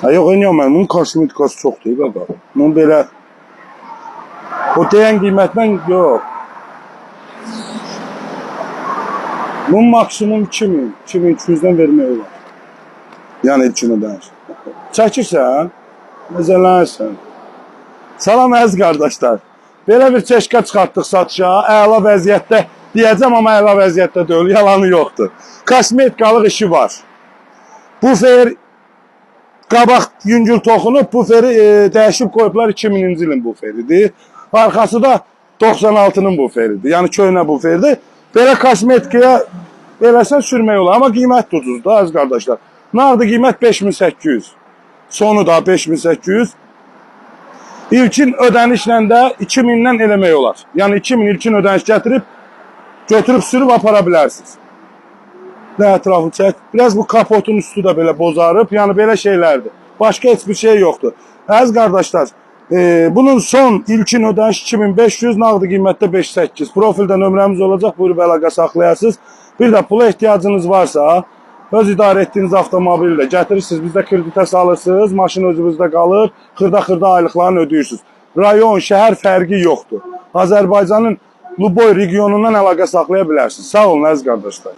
Ha, yox, yox, mən bunun kosmetikası çoxdur, qaqa. Bunun belə o deyən qiymətlə yox. Bunun maksimum 2000, 2200-dən vermək olar. Yəni ilkin ödəniş. Çəkirsən, məzələnirsən. Salam əziz qardaşlar. Belə bir çeşka çıxartdıq satışa. Əla vəziyyətdə deyəcəm, amma əla vəziyyətdə deyil, yalanı yoxdur. Kosmetikalıq işi var. Bufer qabaq yüngül toxunub, buferi dəyişib qoyublar, 2000-ci ilin buferidir. Arxası da 96-nın buferidir. Yəni köhnə buferidir. Belə kosmetikaya eləsən sürmək olar, amma qiymət də ucuzdur, əziz qardaşlar. Nağdı qiymət 5800. Sonu da 5800. İlkin ödənişlə də 2000-dən eləmək olar. Yəni 2000 ilkin ödəniş gətirib götürüb sürüb apara bilərsiniz. Nə ətrafı çək. Biraz bu kapotun üstü də belə bozarıb. Yəni belə şeylərdir. Başqa heç bir şey yoxdur. Əziz qardaşlar, bunun son ilkin ödəniş 2500, nağdı qiymətdə 58. Profildə nömrəmiz olacaq. Buyurub əlaqə saxlayasınız. Bir də pula ehtiyacınız varsa, öz idarə etdiyiniz avtomobili də gətirirsiniz, bizdə kreditə salırsınız, maşın özünüzdə qalır, xırda-xırda aylıqlarını ödəyirsiniz. Rayon, şəhər fərqi yoxdur. Azərbaycanın Luboy regionundan əlaqə saxlaya bilərsiniz. Sağ olun, əziz qardaşlar.